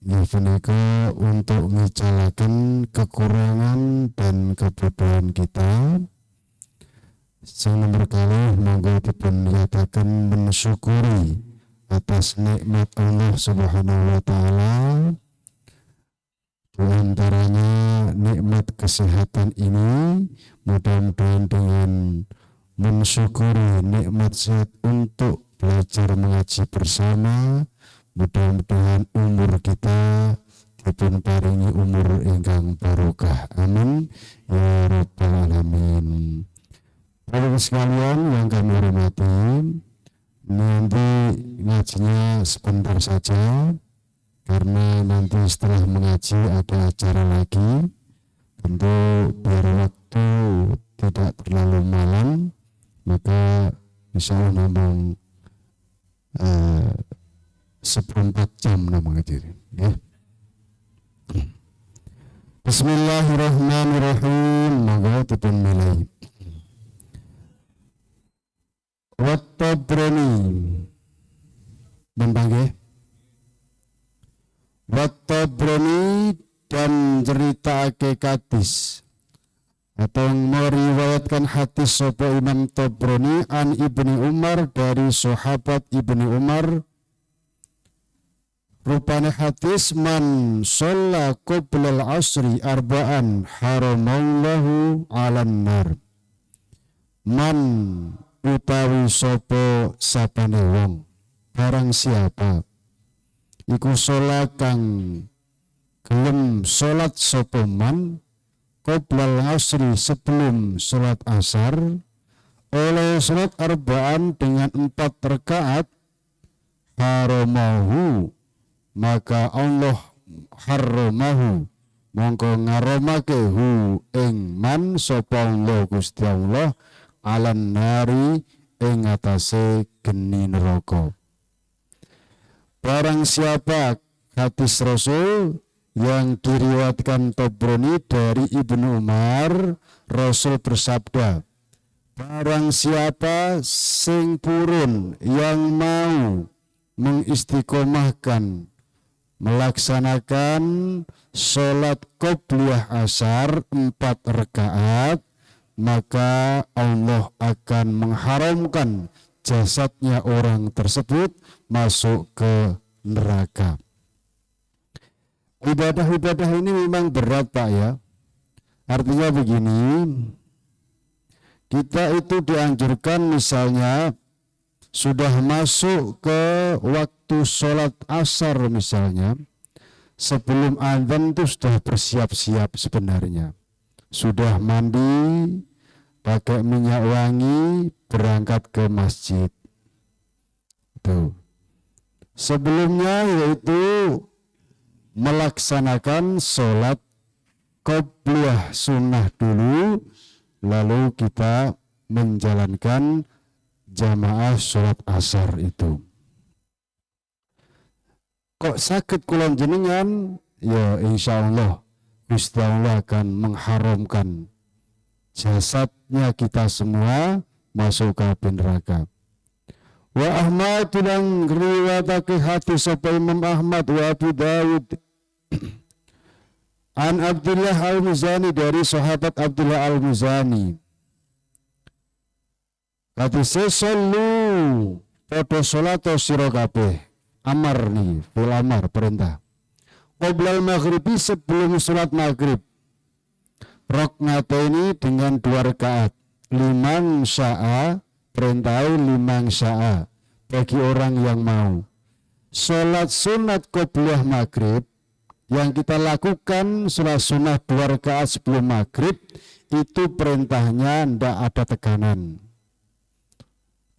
Nggih punika untuk ngicalaken kekurangan dan kebodohan kita. Sing nomor kalih, monggo dipun nyatakan mensyukuri atas nikmat Allah Subhanahu wa Taala. Di antaranya nikmat kesehatan ini, mudah-mudahan dengan mensyukuri nikmat sehat untuk belajar mengaji bersama, mudah-mudahan umur kita dipun paringi umur ingkang barokah. Amin ya rabbal alamin. Bapak sekalian yang kami hormati, nanti ngajinya sebentar saja karena nanti setelah mengaji ada acara lagi. Tentu biar waktu tidak terlalu malam, maka insya Allah namung seperempat jam namung ngaji ya. Bismillahirrahmanirrahim. Monggo dipun mulai. Wat-Tabrani. Bang. Wat-Tabrani dan ceritake hadis atau meriwayatkan hadis sapa Imam Tabrani an Ibni Umar, dari sahabat Ibni Umar. Rupane hadis, man sholla qoblal asri arba'an haramallahu 'alan nar. Man utawi sopo sapane wong, barang siapa iku sholat kang gelem salat sapa man qoblal asri, sebelum salat asar, oleh salat arba'an, dengan empat rakaat, haramahu, maka Allah haramahu, mongko ngaromake hu ing man sapa Allah Gusti Allah alan nari ing atase geni neraka. Barang siapa, hadis Rasul yang diriwayatkan Tobroni dari Ibnu Umar, Rasul bersabda, barang siapa sing purun, yang mau mengistiqomahkan melaksanakan sholat qobliyah asar empat rakaat, maka Allah akan mengharamkan jasadnya orang tersebut masuk ke neraka. Ibadah-ibadah ini memang berat, Pak, ya. Artinya begini, kita itu dianjurkan misalnya sudah masuk ke waktu sholat asar misalnya, sebelum azan itu sudah bersiap-siap sebenarnya. Sudah mandi, pakai minyak wangi, berangkat ke masjid. Tuh. Sebelumnya yaitu melaksanakan sholat qobliyah sunnah dulu, lalu kita menjalankan jamaah sholat asar itu. Kok sakit kulon jenengan? Ya, insya Allah Gusti Allah akan mengharamkan jasadnya kita semua masuk ke api neraka. Wa Ahmad lan riwayatake hadis sapa Imam Ahmad wa Abu Dawud an Abdullah Al-Muzani, dari sahabat Abdullah Al-Muzani. Hadise, sallu, padha salat sira kabeh. Amar nih, fil amar, perintah. Qoblal maghribi, sebelum salat maghrib. Ini dengan dua rakaat. Liman sya'a, perintah liman sya'a, bagi orang yang mau. Salat sunat qobliyah maghrib yang kita lakukan, sholat sunnah dua rakaat sebelum maghrib itu perintahnya ndak ada tekanan.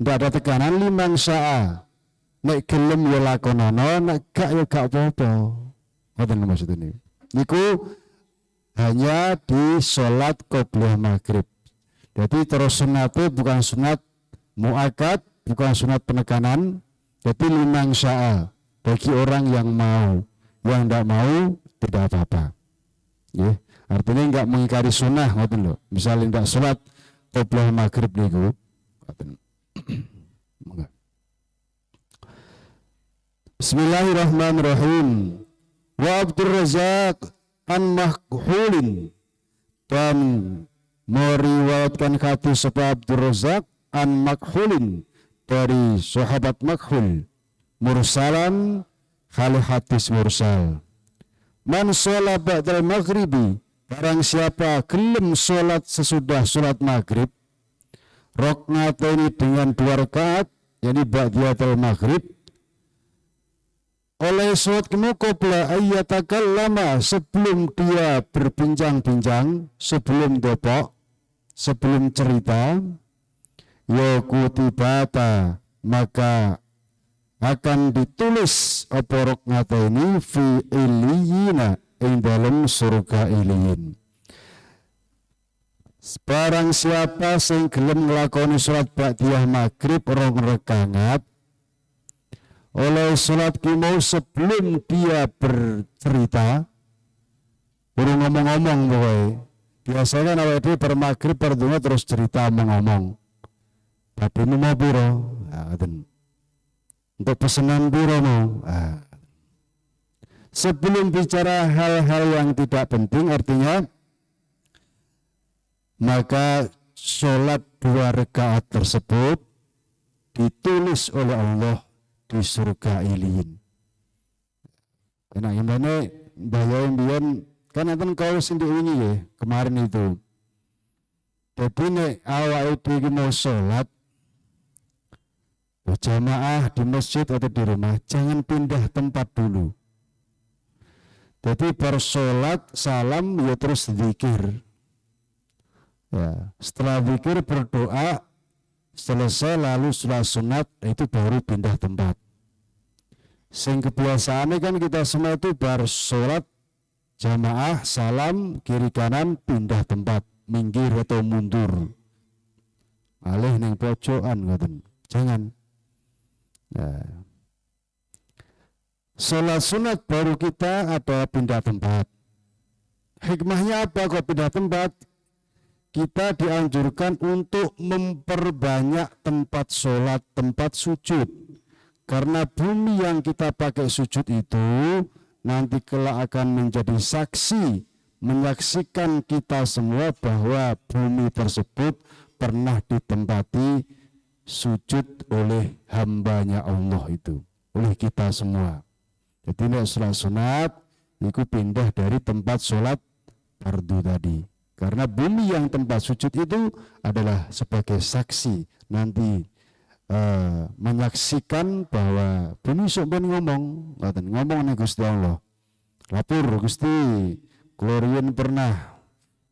Ndak ada tekanan, liman sya'a. Nek gelem ya lakonono, nek gak ya gak apa-apa. Ngoten maksud ini. Niku hanya di sholat qobliyah maghrib. Jadi terus sunatnya bukan sunat muakkad, bukan sunat penekanan. Jadi liman sya'a, bagi orang yang mau, yang tidak mau tidak apa-apa. Ya, artinya enggak mengingkari sunnah ngoten lho. Misalnya tidak sholat qobliyah maghrib niku. Ngoten. Bismillahirrahmanirrahim. Wa Abdur Razak an Makhulin, dan meriwayatkan hadis sapa Abdur Razak an Makhulin, dari sahabat Makhul, mursalan, hal hadis mursal. Man sholat ba'dal maghribi, barang siapa gelem sholat sesudah sholat maghrib, ini dengan dua rakaat, yani ba'diyatul maghrib, oleh sholat kemu qabla lama, sebelum dia berbincang-bincang, sebelum dopok, sebelum cerita, ya kutibata, maka akan ditulis apa ini fi iliyina, ing dalam surga iliyin. Barang siapa sing gelem nglakoni salat ba'diyah maghrib rong rakaat, oleh salat ki sebelum dia bercerita, urung ngomong-ngomong pokoknya. Biasanya kan awake dhewe bar maghrib, bar terus cerita, ngomong. Babimu mau piro? Nah, untuk pesanan piro mau? Nah. Sebelum bicara hal-hal yang tidak penting, artinya maka sholat dua rakaat tersebut ditulis oleh Allah di surga iliyin. Enak gimana bahaya mbiyen kan enten kaul sing wingi ya kemarin itu. Jadi nek awake dhewe mau sholat berjamaah di masjid atau di rumah, jangan pindah tempat dulu. Jadi bersolat salam ya terus zikir. Ya, setelah zikir berdoa selesai, lalu sholat sunat, itu baru pindah tempat. Sing kebiasaannya kan kita semua itu bar sholat jamaah salam kiri kanan pindah tempat, minggir atau mundur. Alih ning pojokan ngoten. Jangan. Ya. Sholat sunat baru kita ada pindah tempat. Hikmahnya apa kok pindah tempat? Kita dianjurkan untuk memperbanyak tempat sholat, tempat sujud. Karena bumi yang kita pakai sujud itu nanti kelak akan menjadi saksi, menyaksikan kita semua bahwa bumi tersebut pernah ditempati sujud oleh hambanya Allah itu, oleh kita semua. Jadi nek sholat sunat itu pindah dari tempat sholat fardu tadi. Karena bumi yang tempat sujud itu adalah sebagai saksi nanti menyaksikan bahwa bumi sok ben ngomong, ngomong nih Gusti Allah. Lapor Gusti, kula pernah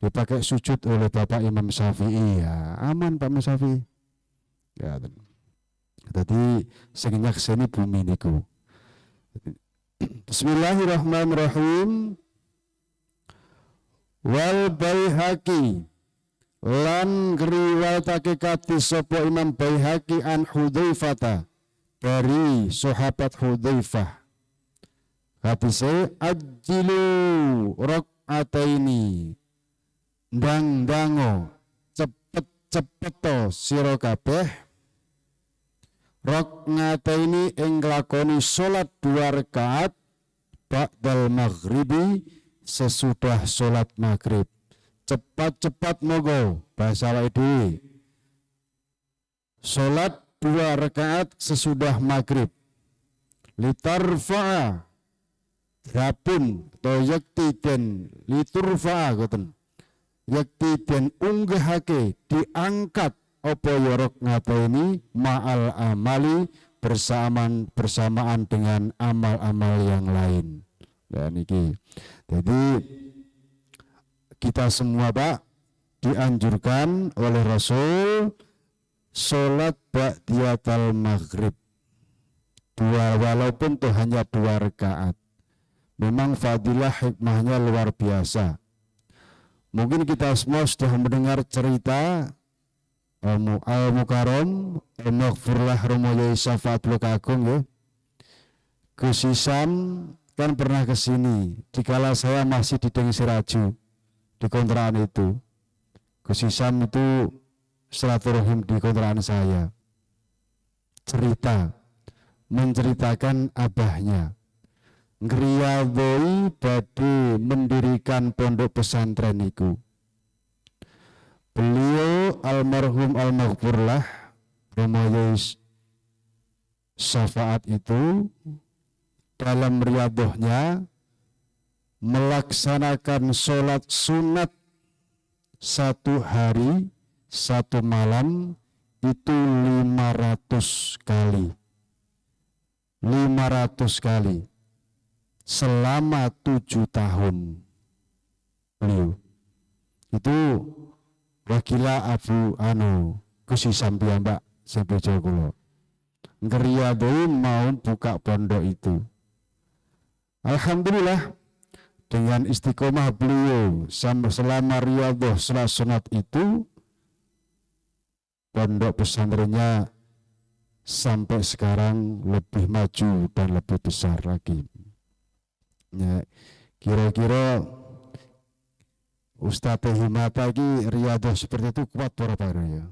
dipakai sujud oleh Bapak Imam Syafi'i, ya aman, Pak Imam Syafi'i. Ya, jadi sing nyakseni bumi niku. Bismillahirrahmanirrahim. Wal Baihaqi, lan ngriwayatake hadis sapa Imam Baihaqi, an Hudzaifah, dari sahabat Hudzaifah. Hadise ajjilu rakaataini, ndang dango, cepet-cepet to sira kabeh, ini ing nglakoni salat dua rakaat, ba'dal maghribi, sesudah salat maghrib. Cepat-cepat mogo, bahasa awake dhewe. Salat dua rakaat sesudah maghrib. Litarfa'a dapun atau yakti den liturfa'a ngoten. Yakti den unggahake, diangkat apa ya ini ma'al amali, bersamaan bersamaan dengan amal-amal yang lain. Dan iki. Jadi kita semua, Pak, dianjurkan oleh Rasul sholat ba'diyatal maghrib dua, walaupun tuh hanya dua rakaat. Memang fadilah hikmahnya luar biasa. Mungkin kita semua sudah mendengar cerita Al Mukarrom Al-Maghfurlah Romo Yai Syafaat Agung ya. Gus Isam kan pernah ke sini dikala saya masih di Deng Siraju di kontrakan itu. Gus Isam itu silaturahim di kontrakan saya. Cerita, menceritakan abahnya. Ngriyadhoi badhe mendirikan pondok pesantren niku. Beliau almarhum almaghfurlah Romo Yais Syafaat itu dalam riyadhohnya melaksanakan sholat sunat satu hari satu malam itu 500 kali, 500 kali selama 7 tahun. Beliau itu wakila Abu anu Gus Hisam piyambak sampai kula ngriyadhoi mau buka pondok itu. Alhamdulillah, dengan istiqomah beliau selama riyadhah sholat sunat itu, pondok pesantrennya sampai sekarang lebih maju dan lebih besar lagi. Ya, kira-kira Ustadz Himata ini riyadhah seperti itu kuat berapa ya?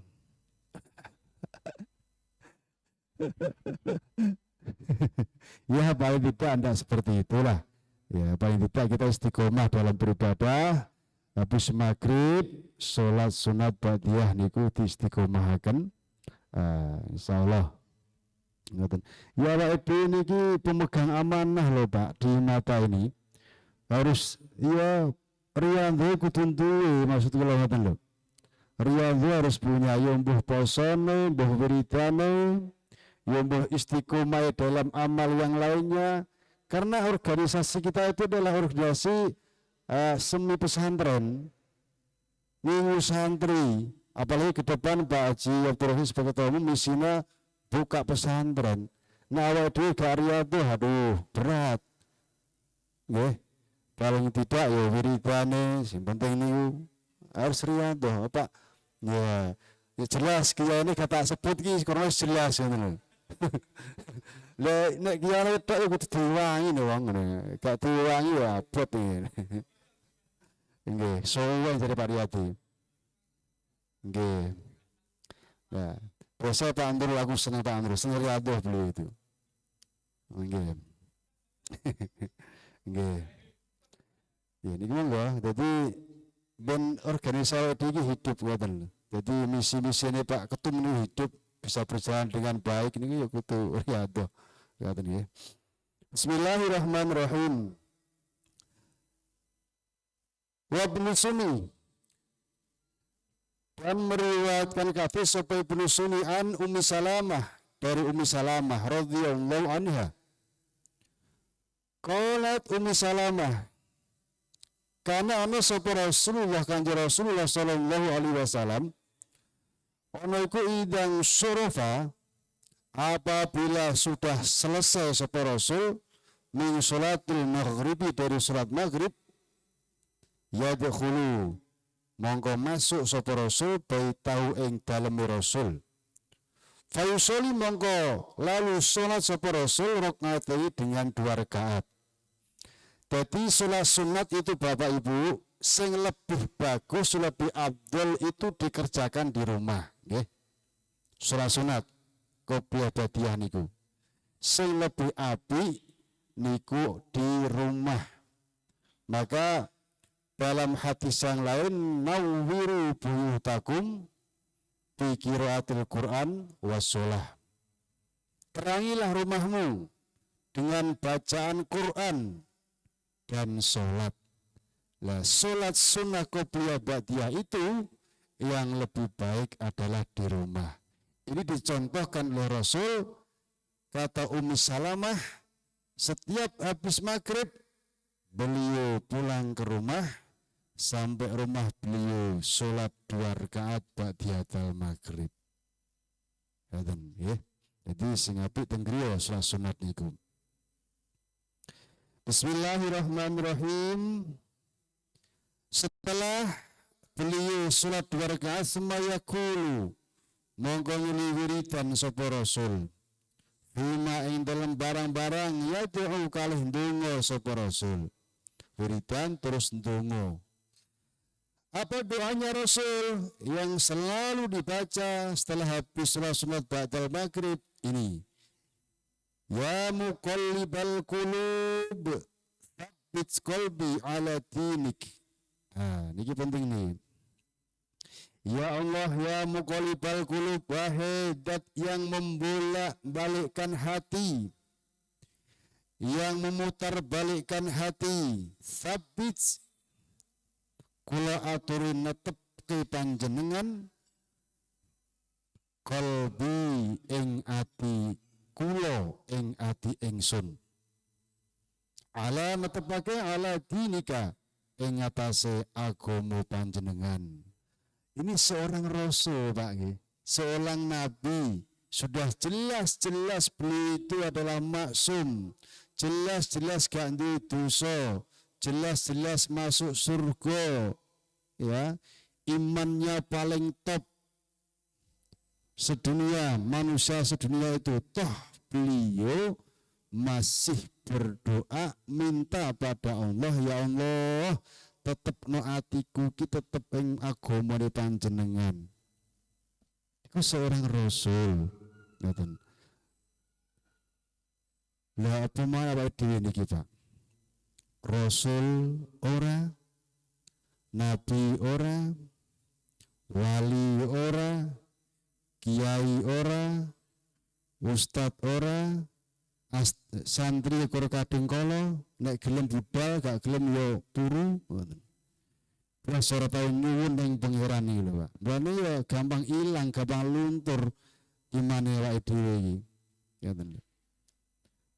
Ya, paling tidak anda seperti itulah. Ya, paling tidak kita istiqomah dalam beribadah. Habis maghrib, sholat sunat ba'diyah niku diistiqomahaken. Insya Allah. Ngoten. Ya, Pak Ibu niki pemegang amanah loh, Pak, di mata ini. Harus ya riyadhah kudu duwe, maksud kula ngoten lho. Riyadhah harus punya, ya mbuh posone, mbuh wiridane, ya mbuh istiqomah dalam amal yang lainnya. Karena organisasi kita itu adalah organisasi semi pesantren. Ngingu santri, apalagi ke depan Pak Haji Abdurrahim sebagai ketua umum misinya buka pesantren. Nah, awake dhewe gak riyadhah, aduh, berat. Nggih. Paling tidak ya wiridane sing penting niku harus riyadhah, Pak. Ya, ya jelas kiai ini kata sebut ki karena jelas ngono lho. Lah, nek kiai tok ya kudu diwangi lho wong ngono. Gak diwangi ya abot iki. Nggih, suwe jadi Pak Riyadi. Nggih. Nah, biasa Pak Andrew, aku seneng Pak Andrew, seneng riyadhah beliau itu. Nggih. Nggih. Ya niki monggo. Jadi ben organisasi iki hidup ngoten lho. Jadi misi-misi ini Pak Ketum ini hidup, bisa berjalan dengan baik, ini ya kudu riyadhah. Ngoten nggih. Bismillahirrahmanirrahim. Wa Ibnu Sunni, dan meriwayatkan kabeh sapa Ibnu Sunni, an Ummi Salamah, dari Ummi Salamah radhiyallahu anha. Qalat Ummi Salamah, kana ana sapa Rasulullah, Kanjeng Rasulullah sallallahu alaihi wasallam, ana iku idzan shorofa, apabila sudah selesai sapa Rasul, min sholatil maghribi, dari sholat maghrib, yadkhulu, mongko masuk sapa Rasul, baitahu, ing daleme Rasul, fayusholli, mongko lalu sholat sapa Rasul, rakaat dengan dua rakaat. Jadi sholat sunat itu, Bapak Ibu, sing lebih bagus, lebih afdol itu dikerjakan di rumah, nggih. Sholat sunat qobliyah ba'diyah niku. Sing lebih apik niku di rumah. Maka dalam hadis yang lain, nawwiru buyutakum bi qiraatil Quran washolah. Terangilah rumahmu dengan bacaan Quran dan sholat. Lah, sholat sunnah qobliyah ba'diyah itu yang lebih baik adalah di rumah. Ini dicontohkan oleh Rasul, kata Ummi Salamah, setiap habis maghrib beliau pulang ke rumah, sampai rumah beliau sholat dua rakaat ba'diyatal maghrib. Ngoten nggih. Jadi sing apik teng griya sholat sunat niku. Bismillahirrahmanirrahim. Setelah beliau sholat dua rakaat, tsumma yaqulu, mongko nguli wiridan sapa Rasul, fima, ing dalam barang-barang, yad'u, kalih ndonga sapa Rasul. Wiridan terus ndonga. Apa doanya Rasul yang selalu dibaca setelah habis sholat sunat ba'dal maghrib ini? Ya muqallibal qulub, tsabbit qalbi ala dinik. Ah, niki penting nih. Ya Allah, ya muqallibal qulub, wahai Dzat yang membolak-balikkan hati, yang memutar balikkan hati, tsabbit, kula aturi netepke panjenengan, qalbi ing ati kula, ing ati ingsun, ala netepake, ala dinika ing atase agama panjenengan. Ini seorang rasul, Pak nggih, seorang nabi, sudah jelas-jelas beliau itu adalah maksum, jelas-jelas gak duwe dosa, jelas-jelas masuk surga, ya, imannya paling top sedunia, manusia sedunia itu. Toh beliau masih berdoa minta pada Allah, "Ya Allah, tetepno atiku ki tetep ing agamane panjenengan." Itu seorang rasul, ngoten. Lah, apa mau awake dhewe niki, Pak? Rasul ora, nabi ora, wali ora, kiai ora, ustad ora, santri kur kadung kala, nek gelem budal, gak gelem yo turu, ngoten. Wes ora tau nyuwun ning Pangeran iki lho, Pak. Mulane ya gampang ilang, gampang luntur imane awake dhewe iki. Ngoten lho.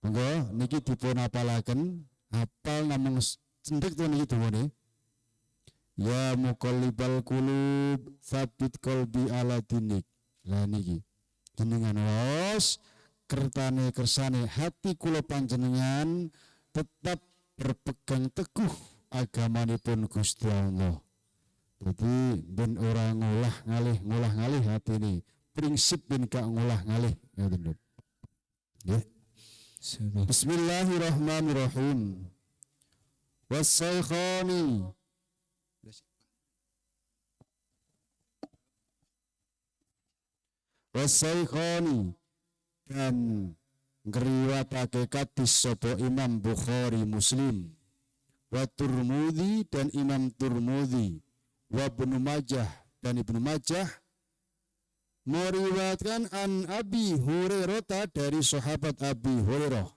Monggo niki dipun apalaken, hafal namung cendhek to niki dongane. Ya muqallibal qulub, tsabbit qalbi ala dinik. Lah, niki jenengan waos kertane kersane hati kula panjenengan tetap berpegang teguh agamanipun Gusti Allah. Jadi ben ora ngolah ngalih, ngolah ngalih hati ini. Prinsip ben gak ngolah ngalih, ngoten lho. Nggih. Bismillahirrahmanirrahim. Wasyaikhani. Wasyaikhani, dan ngriwatake hadis sapa Imam Bukhari Muslim, wa Turmudi, dan Imam Turmudi, wa Ibnu Majah, dan Ibnu Majah, meriwayatkan an Abi Hurairah, dari sahabat Abi Hurairah.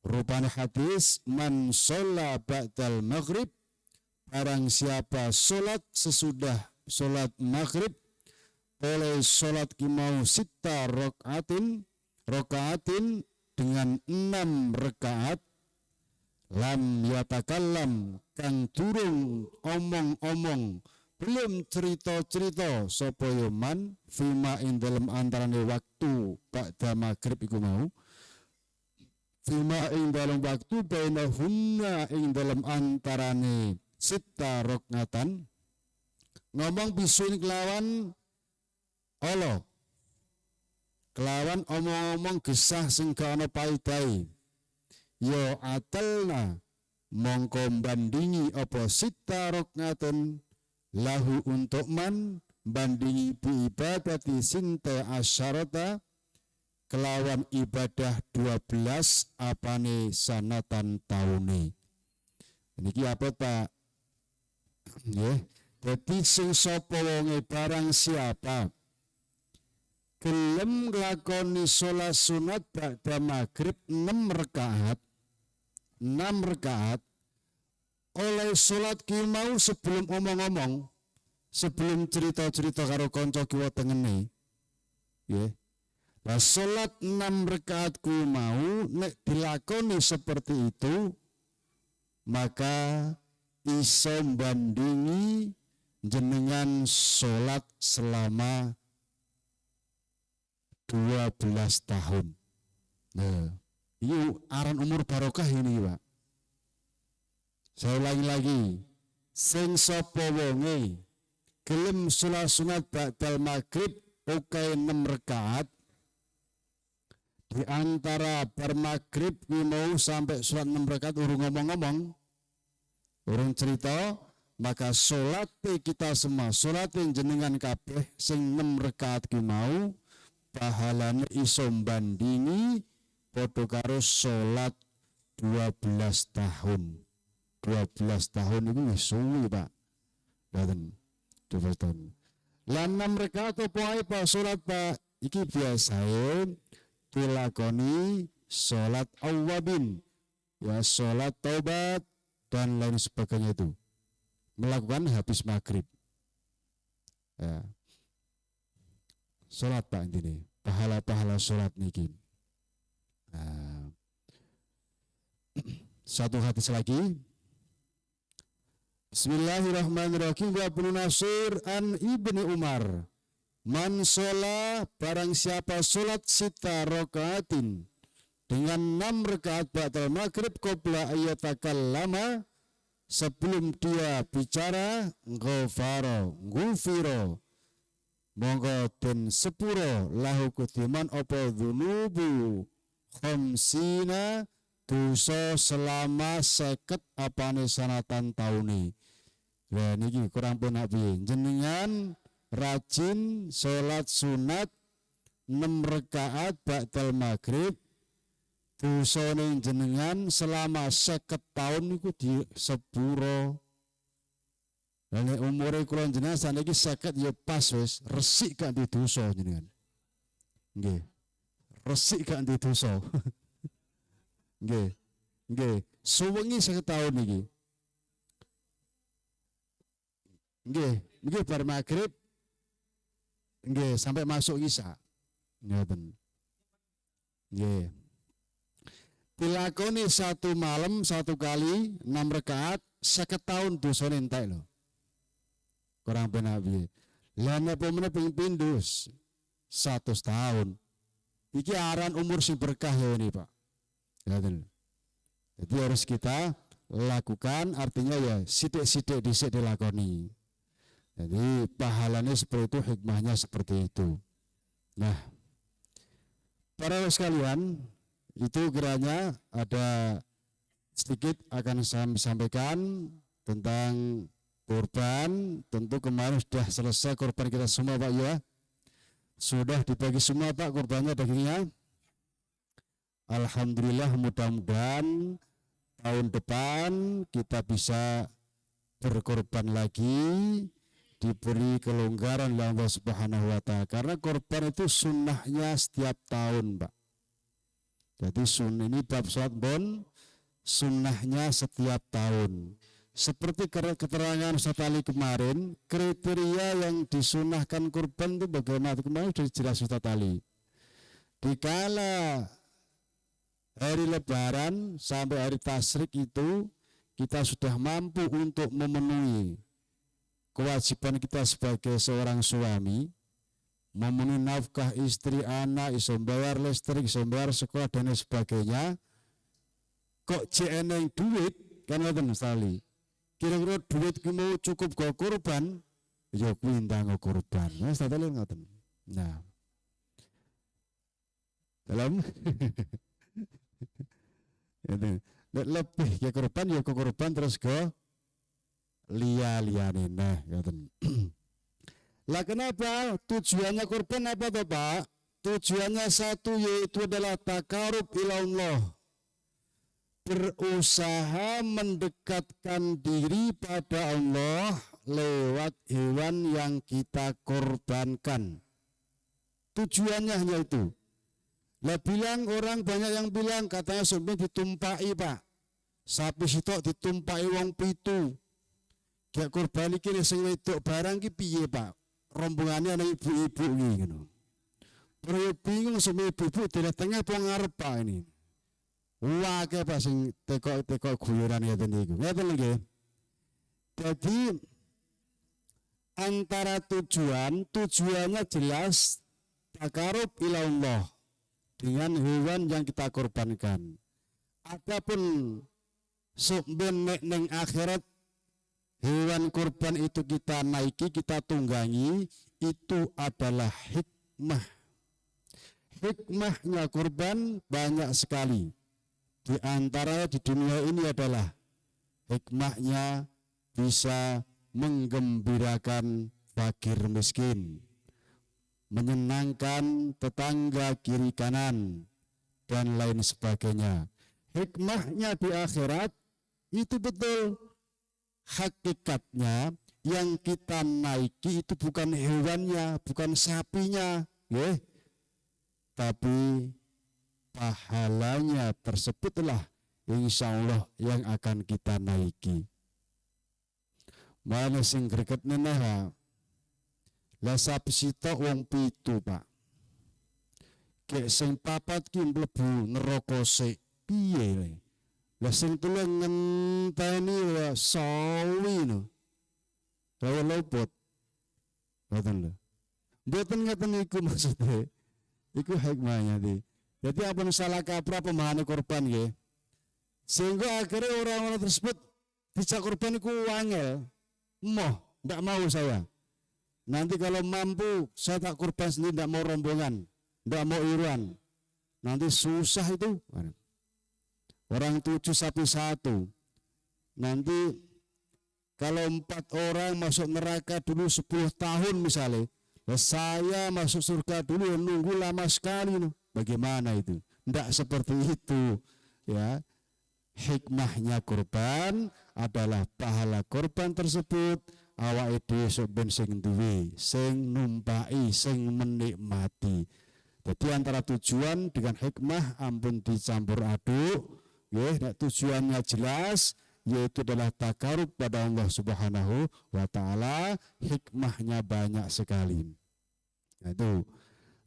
Rupanya hadis, man sholla ba'dal maghrib, barang siapa sholat sesudah sholat maghrib, oleh sholat kimau, sita rokaatin, rokaatin, dengan 6 rakaat, lam yatakallam, kang durung omong-omong, belum cerita-cerita sapa man, fima ing dalem antarane waktu ba'da maghrib iku mau, fima ing dalem waktu, bainahunna, ing dalem antarane sita rokngatan, ngomong bisuin kelawan Allah, kelawan omong-omong gesah sing gak ana paedahe, ya atalna, mongko bandingi apa sita rokngatun lahu untuk man, bandingi bi ibadati sinta asyarata, kelawan ibadah 12 apane, sanatan, taune. Niki apa, Pak? Nggih. Dadi sing sapa wonge, barang siapa gelem nglakoni salat sunat ba'da maghrib 6 rakaat, 6 rakaat, oleh salat ki mau sebelum omong-omong, sebelum cerita-cerita karo kanca kiwa tengene, nggih. Lah, salat 6 rakaat ku mau nek dilakoni seperti itu, maka iso bandingi jenengan salat selama 12 tahun. Nah, ini aran umur barokah ini, Pak. Saya ulangi lagi. Sing sapa wonge gelem salat sunat ba'dal maghrib oke 6 rakaat, di antara bar maghrib kuwi mau sampai sholat 6 rakaat urung ngomong-ngomong, urung cerita, maka sholat kita semua, sholat jenengan kabeh sing 6 rakaat kuwi mau Pahalane iso bandingi padha karo salat 12 tahun. 12 tahun itu wis suwi, Pak. Ngoten. 12 tahun. Lan 6 rakaat apa ae, Pak, salat, Pak? Iki biasae dilakoni salat awabin. Ya, salat taubat dan lain sebagainya itu. Melakukan habis maghrib. Ya. Salat, Pak, ini pahala-pahala salat niki. Nah. Satu hadis lagi. Bismillahirrahmanirrahim. Wa Ibnu Nasir an Ibni Umar. Man sholat, barang siapa sholat sita rokaatin dengan 6 rakaat ba'dal maghrib qabla an yatakallama, sebelum dia bicara, ghafara ghufiro, mongko den sepuro lahu keduwe man apa dzunubu khamsina, dosa selama 50 apane sanatan taune. Lah, niki kurang penak piye? Jenengan rajin salat sunat 6 rakaat ba'dal maghrib, dosane jenengan selama 50 tahun niku di sepuro. Lah, nek umure kula jenengan saniki 50 ya pas wis, resik gak di dosa jenengan. Nggih. Resik gak di dosa. Nggih. Nggih, suwengi 50 tahun niki. Nggih, nggih, bar maghrib nggih sampai masuk Isya. Ngoten. Nggih. Dilakoni satu malam satu kali 6 rakaat, 50 tahun dosane entek lho. Kurang penak piye? Lah, nek pomene ping pindho 100 tahun. Iki aran umur sing berkah ya ini, Pak. Ngoten. Jadi harus kita lakukan, artinya ya sithik-sithik dhisik dilakoni. Jadi pahalanya seperti itu, hikmahnya seperti itu. Nah, para sekalian, itu kiranya ada sedikit akan saya sampaikan tentang kurban. Tentu kemarin sudah selesai kurban kita semua, Pak, ya. Sudah dibagi semua, Pak, kurbannya, dagingnya. Alhamdulillah, mudah-mudahan tahun depan kita bisa berkorban lagi, diberi kelonggaran oleh Allah Subhanahu wa Taala, karena korban itu sunnahnya setiap tahun, Pak. Jadi sun ini bab sholat bon sunnahnya setiap tahun. Seperti keterangan Ustaz Ali kemarin, kriteria yang disunahkan kurban itu bagaimana? Kemarin sudah jelas Ustaz Ali. Dikala hari Lebaran sampai hari Tasyrik itu kita sudah mampu untuk memenuhi kewajiban kita sebagai seorang suami, memenuhi nafkah istri, anak, iso bayar listrik, iso bayar sekolah, dan lain sebagainya. Kok eneng duit, kan ngoten sekali. Kira-kira duit ki mau cukup go kurban, ya kuwi ndang kurban. Nah, sekali ngoten. Nah. Dalam itu lebih ke kurban ya ke kurban, terus ke liya-liyane, nah ngoten. Lah, kenapa tujuannya kurban apa toh, Pak? Tujuannya satu, yaitu adalah takarub ilallah, berusaha mendekatkan diri pada Allah lewat hewan yang kita korbankan. Tujuannya hanya itu. Lah, bilang orang banyak yang bilang katanya sampai ditumpai, Pak. Sapi sitok ditumpai wong 7. Gak korban iki sing wedok barang ki piye, Pak? Rombongannya ana ibu-ibu iki ngono. Pero bingung sama ibu-ibu di tengah apa ngarep, Pak, ini. Wah, Pak, sing tekok-tekok guyonan ngeten niku. Ngeten nggih. Jadi antara tujuan, tujuannya jelas takarub ilallah dengan hewan yang kita korbankan. Adapun sok ben nek neng akhirat hewan korban itu kita naiki, kita tunggangi, itu adalah hikmah. Hikmahnya korban banyak sekali. Di antara di dunia ini adalah hikmahnya bisa menggembirakan fakir miskin. Menyenangkan tetangga kiri kanan dan lain sebagainya. Hikmahnya di akhirat itu betul, hakikatnya yang kita naiki itu bukan hewannya, bukan sapinya, ya. Tapi pahalanya tersebutlah insya Allah yang akan kita naiki. Mana sing greget neneh? Lah, sapi sitok wong 7, Pak. Kek sing papat ki mlebu neraka sik, piye? Lah, sing 3 ngenteni ya sawi no. Kaya luput. Mboten lho. Mboten ngeten iku maksudnya. Iku hikmahnya di. Jadi apa salah kaprah pemahaman korban nggih. Sehingga akhirnya orang-orang tersebut dijak korban iku wangel. Moh, ndak mau saya. Nanti kalau mampu saya tak korban sendiri, ndak mau rombongan, ndak mau iruan. Nanti susah itu. Orang 7, sapi 1. Nanti kalau 4 orang masuk neraka dulu 10 tahun misalnya, saya masuk surga dulu nunggu lama sekali. Bagaimana itu? Tidak seperti itu, ya. Hikmahnya korban adalah pahala korban tersebut awake dhewe sok ben sing duwe, sing numpai, sing menikmati. Jadi antara tujuan dengan hikmah ampun dicampur aduk, nggih. Nek tujuannya jelas, yaitu adalah takarub pada Allah Subhanahu wa taala, hikmahnya banyak sekali. Nah, itu.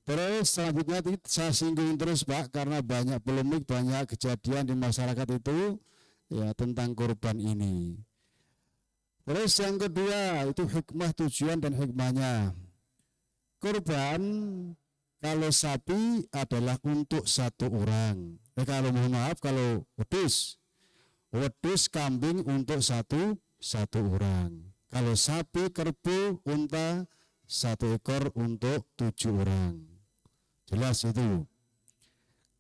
Terus selanjutnya saya singgung terus, Pak, karena banyak polemik, banyak kejadian di masyarakat itu ya tentang korban ini. Terus yang kedua itu hikmah, tujuan dan hikmahnya. Korban kalau sapi adalah untuk satu orang. Kalau mohon maaf, kalau wedus, wedus, kambing untuk satu satu orang. Kalau sapi, kerbau, unta satu ekor untuk 7 orang. Jelas itu.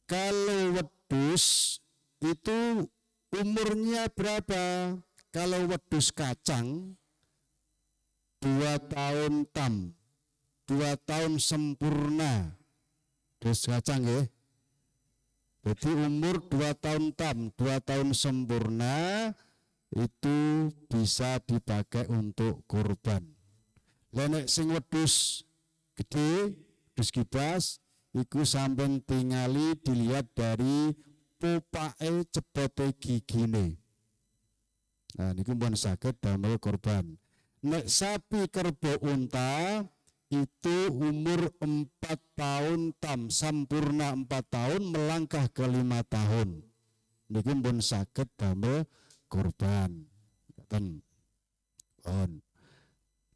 Kalau wedus itu umurnya berapa? Kalau wedus kacang 2 tahun tam, 2 tahun sempurna. Wedus kacang ya. Jadi umur 2 tahun tam, 2 tahun sempurna itu bisa dipakai untuk kurban. Lha nek sing wedus gede, wedus kibas, iku sampean tingali, dilihat dari pupake, cebote gigine. Nah, niku pun saged damel korban. Nek sapi, kerbau, unta itu umur 4 tahun tam, sempurna 4 tahun melangkah ke 5 tahun. Niku pun saged damel korban. Ngoten. On.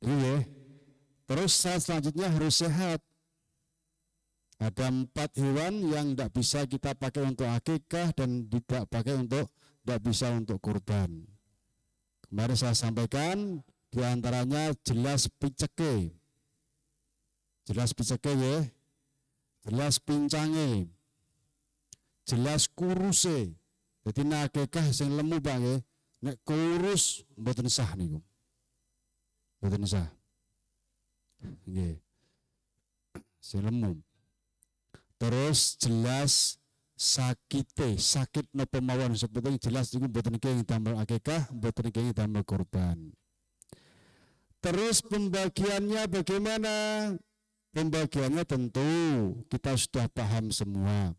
Iya. Terus saat selanjutnya harus sehat. Ada empat hewan yang tidak bisa kita pakai untuk akikah dan tidak pakai untuk, tidak bisa untuk kurban. Kemarin saya sampaikan diantaranya jelas piceke. Jelas piceke ya. Jelas pincange. Jelas kuruse. Jadi nek akikah sing lemu, Pak, ya. Nek kurus mboten sah niku. Mboten sah. Nggih. Sing lemu. Terus jelas sakite, sakit napa mawon sepenting jelas iku mboten kenging damel akikah, mboten kenging damel korban. Terus pembagiannya bagaimana? Pembagiannya tentu kita sudah paham semua.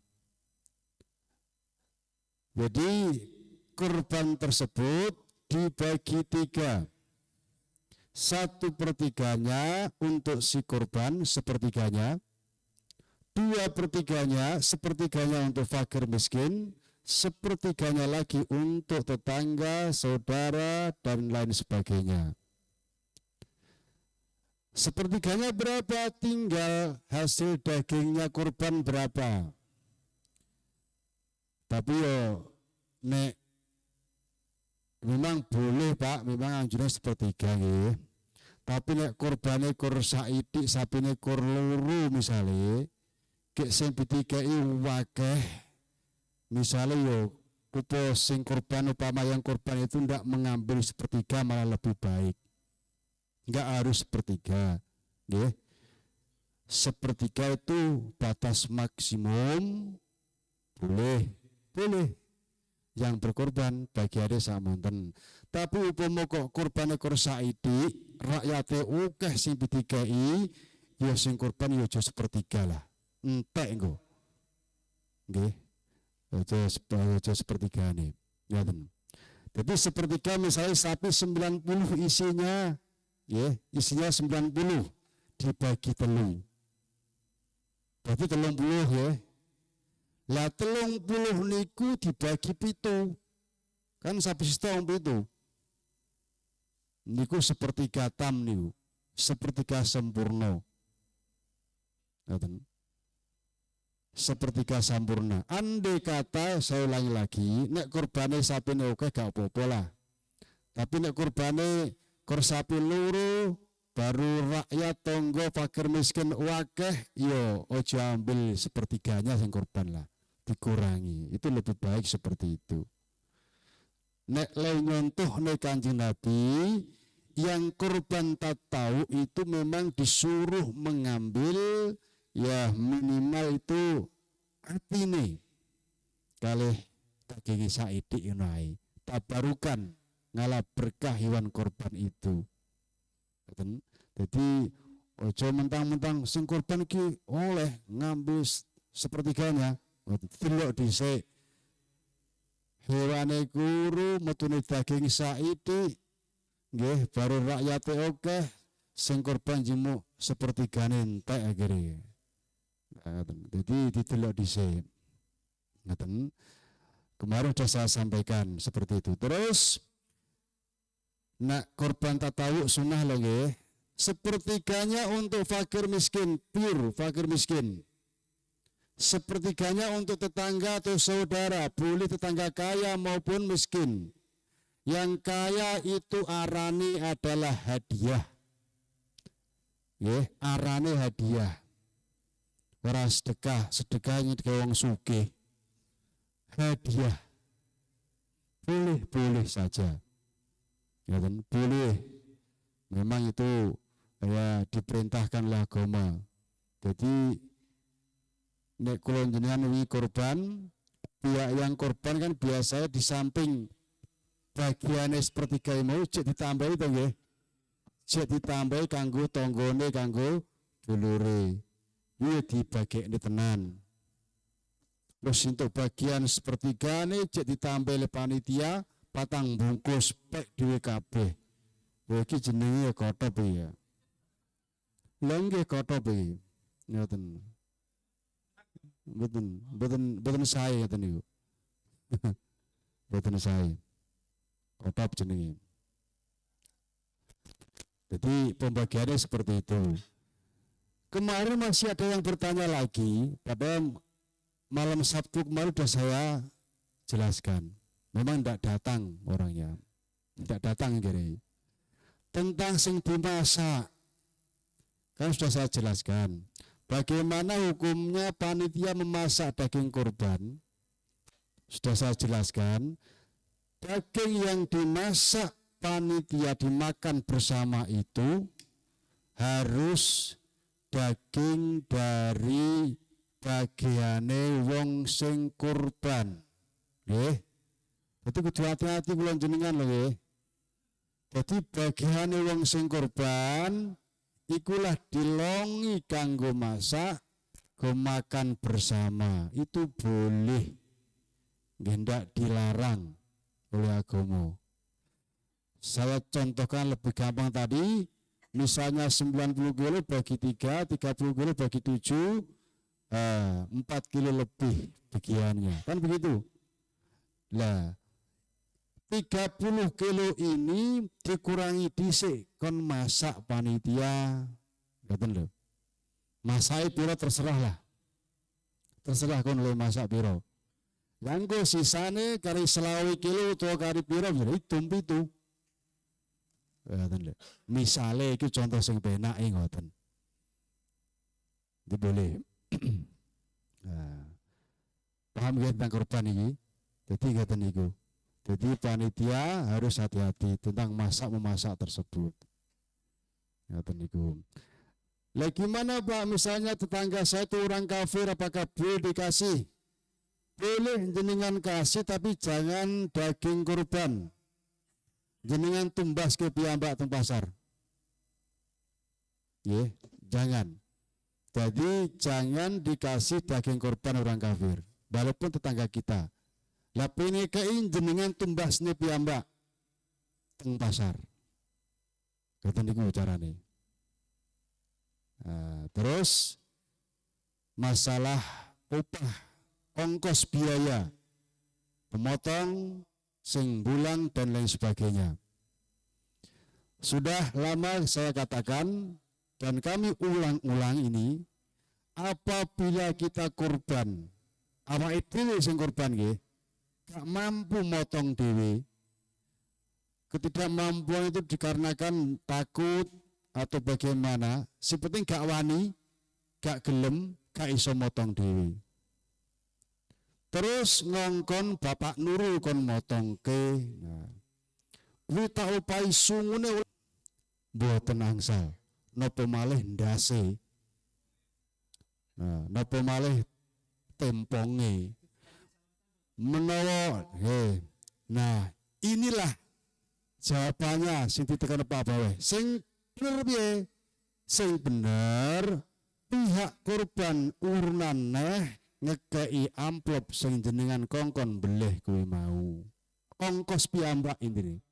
Jadi kurban tersebut dibagi tiga. 1/3-nya untuk si korban, sepertiganya. 2/3-nya, sepertiganya untuk fakir miskin, sepertiganya lagi untuk tetangga, saudara, dan lain sebagainya. Sepertiganya berapa? Tinggal hasil dagingnya kurban berapa. Tapi yo nek memang boleh, Pak, memang anjurannya sepertiga nggih. Tapi nek kurbane kur saithik, sapine kur 2 misale, kek sing ditikei wakeh, misale yo upo sing kurban, upama yang kurban itu ndak mengambil sepertiga malah lebih baik. Enggak harus sepertiga, nggih. Sepertiga itu batas maksimum, boleh, boleh. Yang berkorban bagiannya samonten. Tapi upama kok kurbane kur saithik, rakyate akeh sing dikei, ya sing korban ya aja sepertiga lah. Entek engko. Nggih. Aja aja sepertigane. Ngoten. Jadi sepertiga misalnya sapi 90 isinya, ya, isinya 90 dibagi telu. Berarti 30 ya. Lah, 30 niku dibagi 7. Kan sapi setong 7. Niku sepertiga tam niku. Sepertiga sempurna. Ngoten. Sepertiga sempurna. Andai kata, saya ulangi lagi, nek kurbane sapine oke gak apa-apa lah. Tapi nek kurbane kur sapi loro baru rakyat tonggo fakir miskin wakeh, yo ojo ambil sepertiganya sing korban lah, dikurangi. Itu lebih baik seperti itu. Nek le nyontoh nek Kanjeng Nabi, yang korban tahu itu memang disuruh mengambil ya minimal itu atine kalih daging saithik ngono ae. Tabarukan, ngalap berkah hewan korban itu. Ngoten. Jadi ojo mentang-mentang sing korban iki oleh ngambil sepertiganya. Delok dhisik. Hewane kuru metune daging saithik nggih, baru rakyate akeh, sing korban jimuk sepertigane, entek akhirnya. Nah, ngoten. Jadi didelok dhisik. Ngoten. Kemarin sudah saya sampaikan seperti itu. Terus nak korban tatawu sunnah lho nggih. Sepertiganya untuk fakir miskin, pure fakir miskin. Sepertiganya untuk tetangga atau saudara, boleh tetangga kaya maupun miskin. Yang kaya itu arani adalah hadiah. Nggih, arane hadiah. Ora sedekah, sedekahnya ke wong sugih. Hadiah. Boleh-boleh saja. Ya kan? Boleh. Memang itu ya diperintahkan oleh agama. Jadi nek kula jenengan wingi korban, pihak yang korban kan biasanya di samping bagiannya sepertiga mau cek ditambahi to nggih. Cek ditambahi kanggo tanggane, kanggo dulure. Iya, dibagekne tenan. Terus untuk bagian sepertiga nih cek ditambah oleh panitia patang bungkus pek dhewe kabeh. Kowe iki jenenge ya kotop ya. Lha nggih, kotop iki. Ngoten. Mboten, mboten, mboten sae ngoten niku. Mboten sae. Kotop jenenge. Jadi pembagiannya seperti itu. Kemarin masih ada yang bertanya lagi, pada malam Sabtu kemarin sudah saya jelaskan. Memang tidak datang orangnya. Tidak datang kira. Tentang sing dimasak. Kan sudah saya jelaskan. Bagaimana hukumnya panitia memasak daging kurban? Sudah saya jelaskan. Daging yang dimasak panitia dimakan bersama itu harus daging dari bagiane wong sing kurban. Nggih. Dadi kudu hati-hati kula jenengan lho nggih. Dadi bagiane wong sing kurban ikulah dilongi kanggo masak, go makan bersama. Itu boleh. Nggih, ndak dilarang oleh agama. Saya contohkan lebih gampang tadi, misalnya 90 kilo bagi 3, 30 kilo bagi 7, 4 kilo lebih bagiannya. Kan begitu? Lah, 30 kilo ini dikurangi dhisik kon masak panitia. Ngoten lho. Masake piro terserah lah. Terserah kon le masak piro. Lah, sisane kari 25 kilo utawa kari piro hitung 7. Ngoten lho. Misale iki contoh sing penake ngoten. Itu boleh. Nah, paham ya tentang korban ini? Jadi ngoten niku. Jadi panitia harus hati-hati tentang masak memasak tersebut. Ngoten niku. Lah, gimana, Pak, misalnya tetangga saya itu orang kafir, apakah boleh dikasih? Boleh jenengan kasih, tapi jangan daging kurban. Jenengan tumbaske piyambak teng pasar. Nggih, jangan. Jadi jangan dikasih daging korban orang kafir, walaupun tetangga kita. Lah, kei jenengan tumbasne piyambak teng pasar. Ngoten niku carane. Nah, terus masalah upah, ongkos biaya pemotong, sing bulang, dan lain sebagainya. Sudah lama saya katakan dan kami ulang-ulang ini, apabila kita korban, awake dhewe sing korban nggih gak mampu motong dhewe. Ketidakmampuan itu dikarenakan takut atau bagaimana, seperti gak wani, gak gelem, gak iso motong dhewe. Terus ngongkon Bapak Nurul kon motongke. Nah, kuwi tak upahi sungune mboten angsal. Napa malih ndase. Nah, napa malih temponge. Menawa, he. Nah, inilah jawabannya sing ditekan Pak Bawe. Sing bener piye? Sing bener pihak korban urunan neh ngekei amplop sing jenengan kongkon beleh kuwi mau. Ongkos piyambak intine.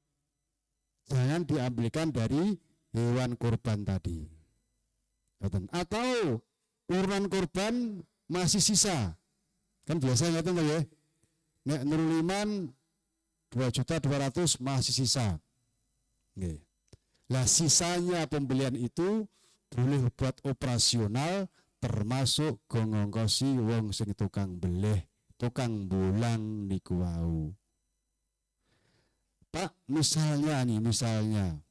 Jangan diambilkan dari hewan korban tadi. Atau urunan korban masih sisa. Kan biasa ngoten to ya. Nek Nurul Iman 2 juta 200 masih sisa. Nggih. Lah, sisanya pembelian itu boleh buat operasional, termasuk go ngongkosi wong sing tukang beleh, tukang bulang niku wau. Pak, misalnya nih, misalnya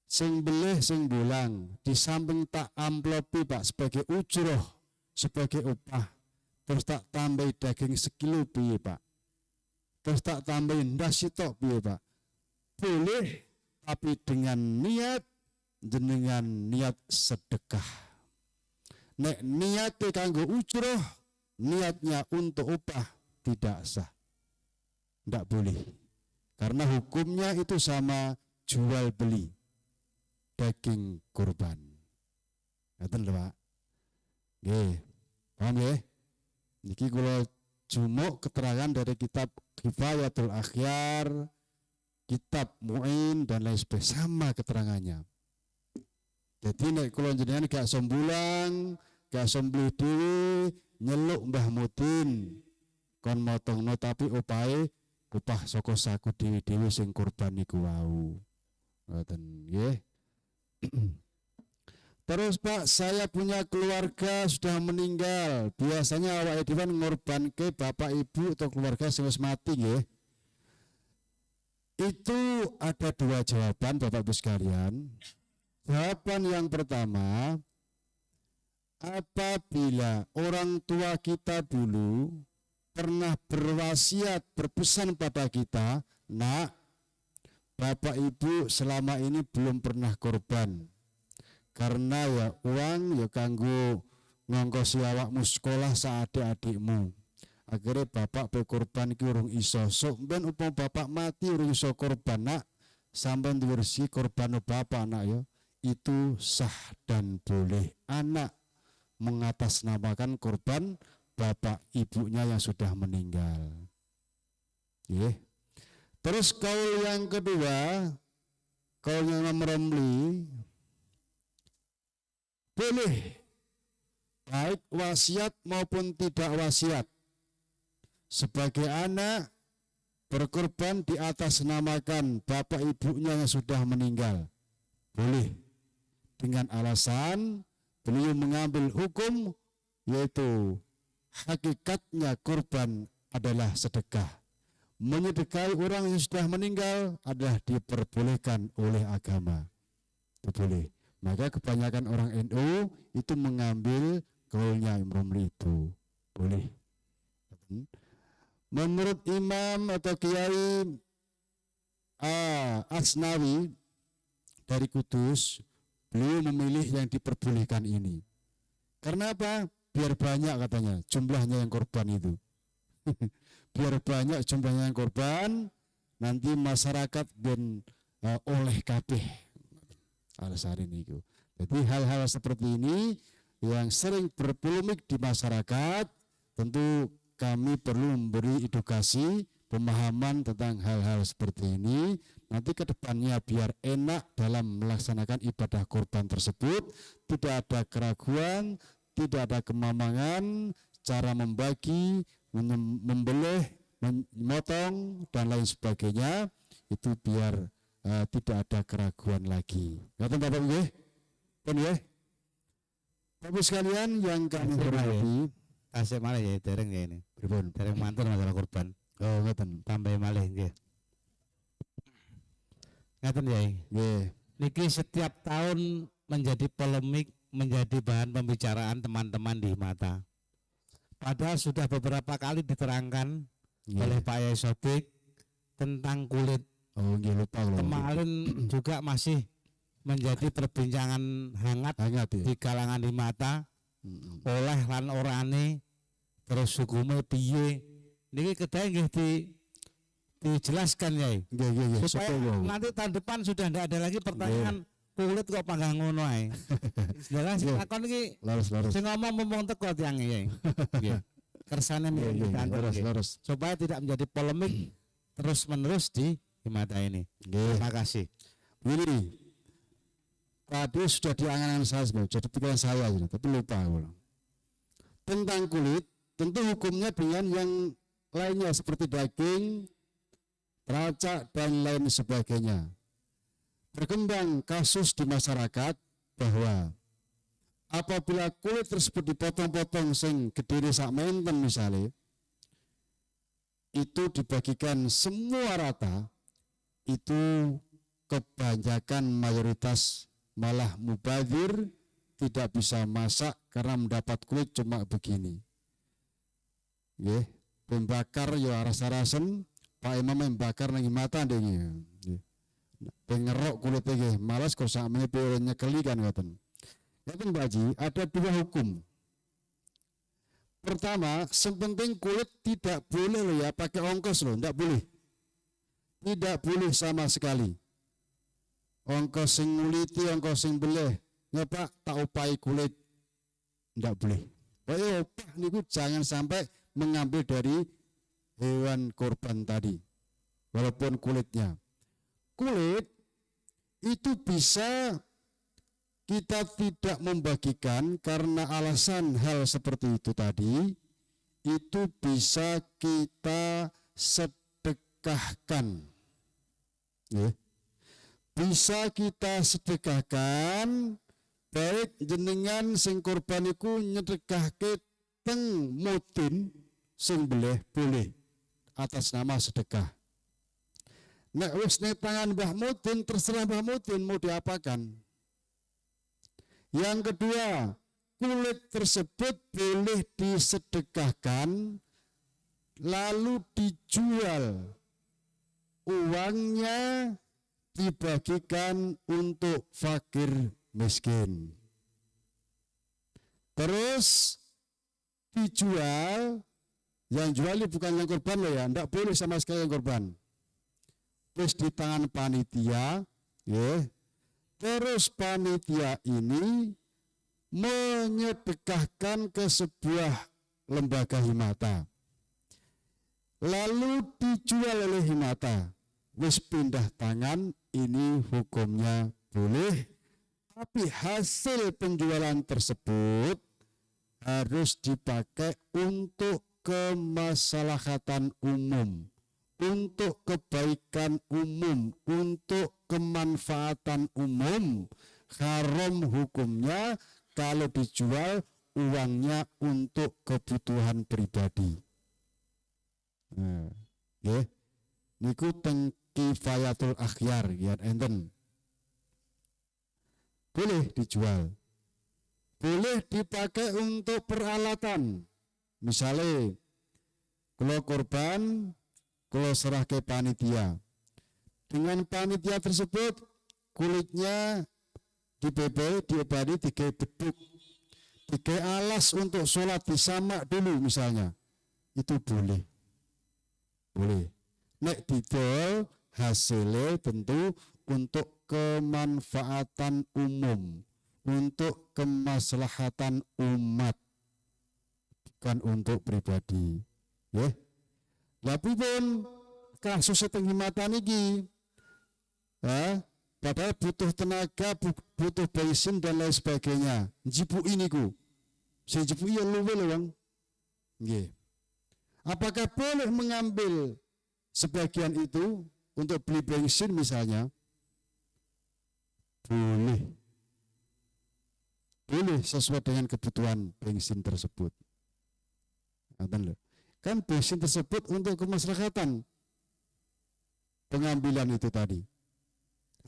sing beleh, sing bulang, di samping tak amplopi, Pak, sebagai ujroh, sebagai upah, terus tak tambahi daging sekilo piye, Pak? Terus tak tambahin ndas sitok piye, Pak? Boleh, tapi dengan niat jenengan niat sedekah. Nek niatnya kanggo ujroh, niatnya untuk upah, tidak sah. Tidak boleh. Karena hukumnya itu sama jual beli daging kurban. Ngoten lho, Pak. Nggih. Paham nggih? Niki kula jumuk keterangan dari kitab Kifayatul Akhyar, kitab Mu'in, dan lain sebagainya, sama keterangannya. Jadi nek kula jenengan gak sombulang, gak sembelih dhewe, nyeluk Mbah Mudin kon motongno, tapi upahe upah saka saku dhewe-dhewe sing kurban niku wau. Ngoten nggih. Terus, Pak, saya punya keluarga sudah meninggal. Biasanya awake dhewe ngorbanke bapak ibu atau keluarga sing wis mati nggih. Itu ada dua jawaban, Bapak Ibu sekalian. Jawaban yang pertama, apabila orang tua kita dulu pernah berwasiat, berpesan pada kita, "Nak, bapak ibu selama ini belum pernah korban karena ya uang ya kanggo ngongkosi awakmu sekolah saat adik-adikmu. Akhirnya bapak pe korban ki urung iso. Sok ben upama bapak mati urung iso korban, Nak, sampean duwe rezeki korban bapak, Nak, ya." Itu sah dan boleh anak mengatasnamakan korban bapak ibunya yang sudah meninggal. Yeah. Terus kaul yang kedua, kaulnya Imam Romli, boleh baik wasiat maupun tidak wasiat. Sebagai anak berkorban di atas namakan bapak ibunya yang sudah meninggal. Boleh. Dengan alasan beliau mengambil hukum, yaitu hakikatnya korban adalah sedekah. Menyedekahi orang yang sudah meninggal adalah diperbolehkan oleh agama. Itu boleh. Maka kebanyakan orang NU itu mengambil kaulnya Imam Romli itu. Boleh. Menurut Imam atau Kiai Asnawi dari Kudus, Beliau memilih yang diperbolehkan ini. Karena apa? Biar banyak katanya jumlahnya yang korban itu. Biar banyak jumlahnya yang korban, nanti masyarakat ben oleh kabeh. Alasan niku. Jadi hal-hal seperti ini yang sering berpolemik di masyarakat, tentu kami perlu memberi edukasi, pemahaman tentang hal-hal seperti ini. Nanti ke depannya biar enak dalam melaksanakan ibadah kurban tersebut, tidak ada keraguan, tidak ada kemamangan, cara membagi, membelih, memotong, dan lain sebagainya, itu biar tidak ada keraguan lagi. Ngaten, Bapak, nggih? Pun nggih. Bapak sekalian yang kami hormati, Tasik malih ya, dereng ya ini. Pripun? Dereng mantun masalah kurban. Oh, ngoten. Tambah malih nggih. Ngaten ya. Nggih. Niki setiap tahun menjadi polemik, menjadi bahan pembicaraan teman-teman di mata. Padahal sudah beberapa kali diterangkan oleh Pak Yai Sodik tentang kulit. Oh, nggih, lupa kula. Kemarin juga masih menjadi perbincangan hangat Hangat ya. Di kalangan di mata, oleh lan orane, terus hukume piye. Niki kedah nggih dijelaskan, Yai, Nggih, nggih, nggih. supaya Sopo wau? Nanti tahun depan sudah tidak ada lagi pertanyaan kulit kok panggah ngono ae. Jelas takon iki Leres, leres. Sing ngomong mumpung teko tiange, Yai. Nggih. Kersane Nggih, nggih, leres, leres. Supaya tidak menjadi polemik terus menerus di mata ini. Nggih. Terima kasih. Begini, tadi sudah diangan-angan saya sebenarnya, jadi pikiran saya gitu, tapi lupa aku. Tentang kulit, tentu hukumnya dengan yang lainnya seperti daging, tracak, dan lain sebagainya. Berkembang kasus di masyarakat bahwa apabila kulit tersebut dipotong-potong sing gedene sak menten misalnya, itu dibagikan semua rata, itu kebanyakan mayoritas malah mubazir, tidak bisa masak karena mendapat kulit cuma begini. Nggih, pembakar ya aras-arasen, Pak Imam membakar nang mata nggih. Nggih. Pengerok kulit nggih, malas kok sakmene piye nyekeli kan ngoten. Ngoten, Pak Haji, ada dua hukum. Pertama, sepenting kulit tidak boleh loh ya pakai ongkos loh, tidak boleh. Tidak boleh sama sekali. Ongkos sing nguliti, ongkos sing beleh, ya Pak, tak upahi kulit. Tidak boleh. Pokoknya opah niku jangan sampai mengambil dari hewan korban tadi. Walaupun kulitnya. Kulit itu bisa kita tidak membagikan karena alasan hal seperti itu tadi, itu bisa kita sedekahkan. Ya. Bisa kita sedekahkan, baik jenengan sing korban iku nyedekahke teng mudin sing beleh, boleh atas nama sedekah. Nek wis ning tangan Mbah Mudin, terserah Mbah Mudin mau diapakan. Yang kedua, kulit tersebut boleh disedekahkan lalu dijual. Uangnya dibagikan untuk fakir miskin. Terus dijual, yang jual ini bukan yang korban loh ya, enggak boleh sama sekali yang korban. Terus di tangan panitia, ya. Terus panitia ini menyedekahkan ke sebuah lembaga himata. Lalu dijual oleh himata. Wis pindah tangan, ini hukumnya boleh. Tapi hasil penjualan tersebut harus dipakai untuk kemaslahatan umum, untuk kebaikan umum, untuk kemanfaatan umum. Haram hukumnya kalau dijual uangnya untuk kebutuhan pribadi. Nah, nggih. Niku teng Kifayatul Akhyar ya enten. Boleh dijual. Boleh dipakai untuk peralatan. Misalnya kalau korban, kalau serah ke panitia. Dengan panitia tersebut kulitnya Dipepe, diobani, digawe beduk, digawe alas untuk sholat disamak dulu misalnya. Itu boleh. Boleh. Nek didol hasilnya tentu untuk kemanfaatan umum, untuk kemaslahatan umat, bukan untuk pribadi. Ya. Lah pripun kasus teng Himata niki? Ya, padahal butuh tenaga, butuh bensin dan lain sebagainya. Jipuki niku. Sing jipuki ya luwe lho, Bang. Nggih. Apakah boleh mengambil sebagian itu untuk beli bensin misalnya? Boleh. Boleh sesuai dengan kebutuhan bensin tersebut. Ngoten lho. Kan bensin tersebut untuk kemaslahatan pengambilan itu tadi.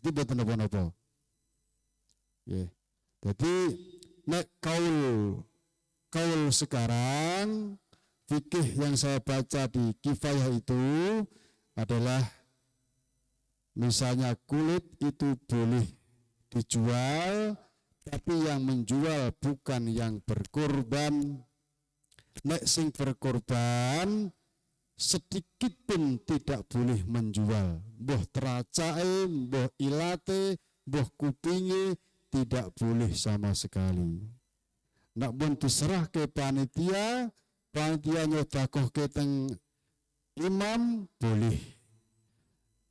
Itu buat napa-napa. Nggih. Jadi nek kaul kaul sekarang, fikih yang saya baca di Kifayah itu adalah misalnya kulit itu boleh dijual, tapi yang menjual bukan yang berkorban. Nek sing berkorban sedikit pun tidak boleh menjual. Mbuh teracake, mbuh ilate, mbuh kupinge, tidak boleh sama sekali. Nek pun diserah ke panitia, panitia nyodakohke teng imam boleh.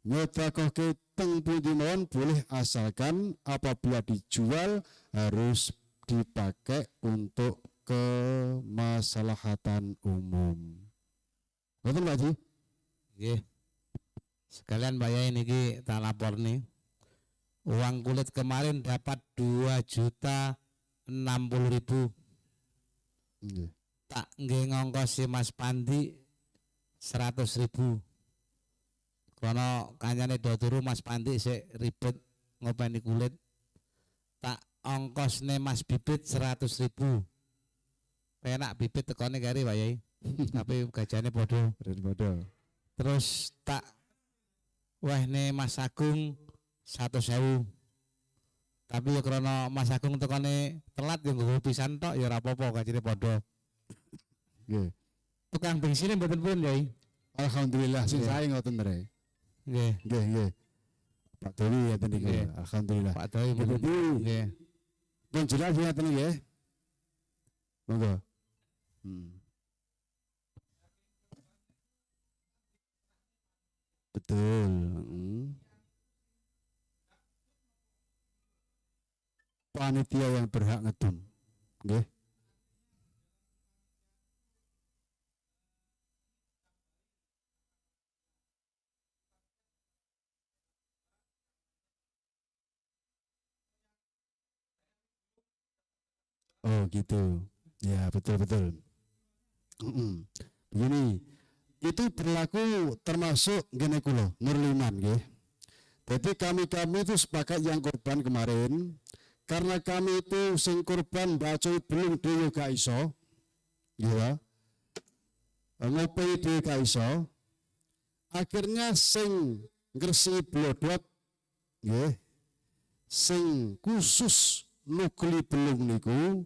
Nyodakohke teng pundi mawon boleh, asalkan apabila dijual harus dipakai untuk kemaslahatan umum. Betul, Pak Ji? Nggih. Sekalian Pak Yai niki tak lapor nih. Uang kulit kemarin dapat 2.060.000. Nggih. Tak nggih ngongkosi Mas Pandi 100.000. Krono kancane do turu, Mas Pandi sik ribet ngopeni kulit. Tak ongkosne Mas Bibit 100.000. Penak Bibit tekone kari, Pak Yai. Tapi gajahnya padha. Padha. Terus tak wehne Mas Agung 100.000. Tapi ya krono Mas Agung tekone telat ya nggo pisan tok ya ora apa-apa, gajine padha. Nggih. Tukang bensinnya mboten pun, Yai. Alhamdulillah sing Nggih. sae ngoten re. Nggih. Nggih, nggih. Pak Dewi ya niku. Nggih. Alhamdulillah. Pak Dewi mboten. Jadi Nggih. pun jelas ya ngoten nggih. Monggo. Betul. Panitia yang berhak ngedum. Nggih. Oh gitu. Ya, betul betul. Begini, itu berlaku termasuk gini kulo, Nurliman nggih. Jadi kami-kami itu sepakat yang korban kemarin, karena kami itu sing korban bacoi belum dhewe gak iso, gitu. Ngopi dhewe gak iso. Akhirnya sing ngresiki blodot nggih, sing khusus nukli belung niku,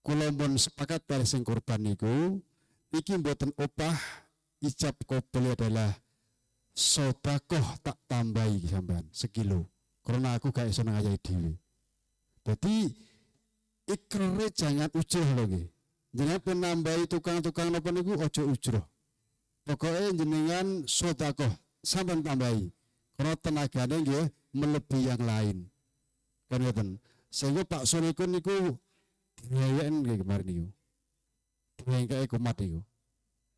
kula pun sepakat dari sing korban niku, iki mboten opah, ijab kabul adalah sedekah tak tambahi sampean sekilo. Karena aku gak iso ngayahi dhewe. Dadi ikrare jangan ujroh lho nggih. Jenengan pun nambahi tukang-tukang napa niku aja ujroh. Pokoke jenengan sedekah sampean tambahi. Karena tenagane nggih melebihi yang lain. Kan ngoten. Sehingga Pak Sonikun niku diayen nggih kemarin niku. Dengkeke kumat niku.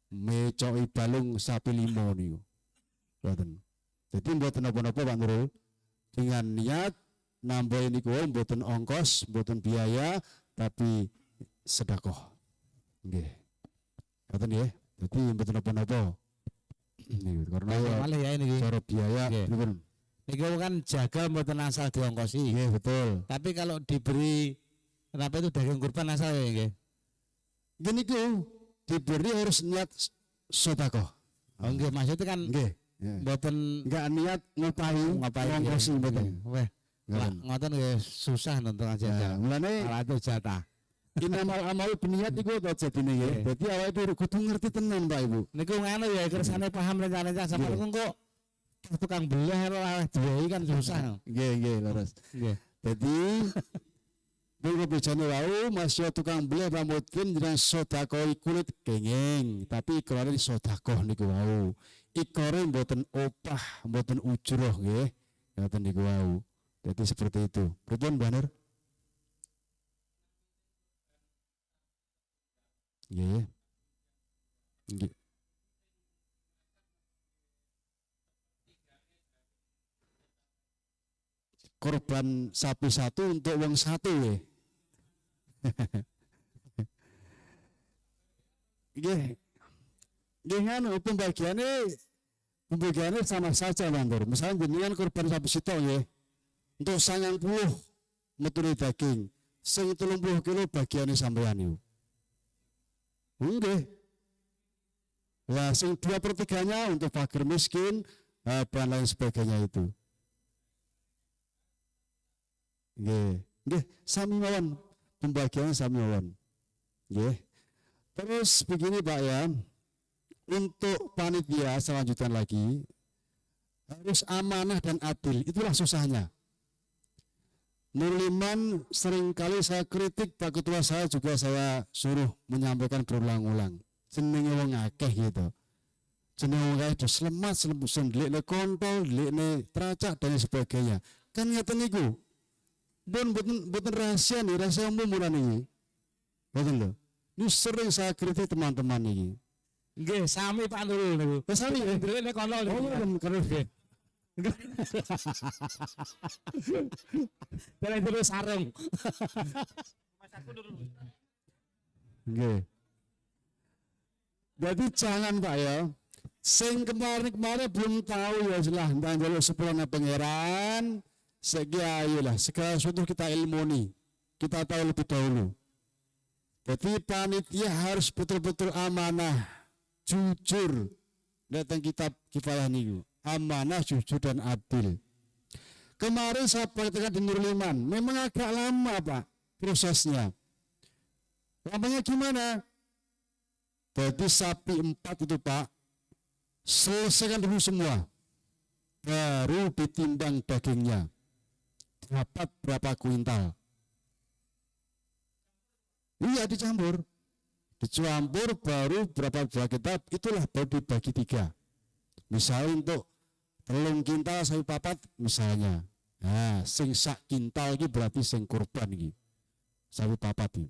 Mecoki balung sapi limo niku. Ngoten. Jadi mboten napa-napa, Pak Nurul. Dengan niat nambahi niku mboten ongkos, mboten biaya, tapi sedekah. Nggih. Ngoten nggih. Dadi mboten napa-napa. Niku karena Nggih, ya malih ya niki. cara biaya Nggih. pripun? Niku kan jagal mboten asal diongkosi. Nggih, betul. Tapi kalau diberi kenapa itu daging kurban asal ya nggih? Gini ku diberi harus niat sedekah. Oh nggih, maksudnya kan Nggih. Ya. mboten Enggak niat ngopahi, ngapain ngongkosi mboten. Weh, Ngoten. Ngoten nggih susah nonton aja. Nah, mulane Malah itu jatah. innamal a'malu binniyat iku to jadine nggih. Nggih. Dadi awake dhewe kudu ngerti tenan Pak Ibu. Niku nganu ya kersane paham rencana-rencana sama Nggih. niku kok tukang belah ora diwehi kan susah. Nggih, nggih, leres. Nggih. Jadi Monggo bejane wau Mas yo tukang belah Pak Mudin jenengan sedekah kulit kenging, tapi ikrare sedekah niku wau. Ikrare mboten opah, mboten ujroh nggih. Ngoten niku wau. Jadi seperti itu. Pripun Mbak Nur? Nggih. Nggih. Korban sapi satu untuk wong satu ya. Nggih. Nggih nganu pembagiannya sama saja Bang. Misalnya jenengan korban sapi sitok nggih. Untuk 90 metune daging, sing 30 kilo bagiannya sampean niku. Nggih. Lah sing 2/3-nya untuk fakir miskin dan lain sebagainya itu. Nggih. Nggih, sami mawon pembagiannya sami mawon. Nggih. Terus begini Pak ya. Untuk panitia selanjutnya lagi harus amanah dan adil. Itulah susahnya. Nurliman seringkali saya kritik, Pak Ketua saya juga saya suruh menyampaikan berulang-ulang. Jenenge wong akeh gitu. Jenenge wong akeh do slemat, slembusen, delikne kontol, delikne tracak dan sebagainya. Kan ngeten niku. Pun mboten rahasia nih, rahasia umum ora niki. Mboten lho. Ini sering saya kritik teman-teman iki. Nggih, sami Pak Nurul niku. Lah sami nggih. Delikne kontol niku. Oh, ngoten terus nggih. Dereng terus sarung. Nggih. Jadi jangan Pak ya. Sing kemarin-kemarin belum tahu ya lah ndang njaluk sepurane pangeran. Saiki ayolah segala sesuatu kita ilmuni. Kita tahu lebih dahulu. Jadi panitia harus betul-betul amanah, jujur. Datang kitab kifayah niku. Amanah, jujur dan adil. Kemarin saya praktekkan di Nurliman, memang agak lama Pak prosesnya. Lamanya gimana? Jadi sapi 4 itu Pak, selesaikan dulu semua, baru ditimbang dagingnya. Dapat berapa kuintal? Iya dicampur, dicampur baru berapa kita, itulah baru dibagi 3. Misalnya untuk 3 kintal sapi 4 misalnya. Nah, sing sak kintal iki berarti sing kurban iki. Sapi 4 iki.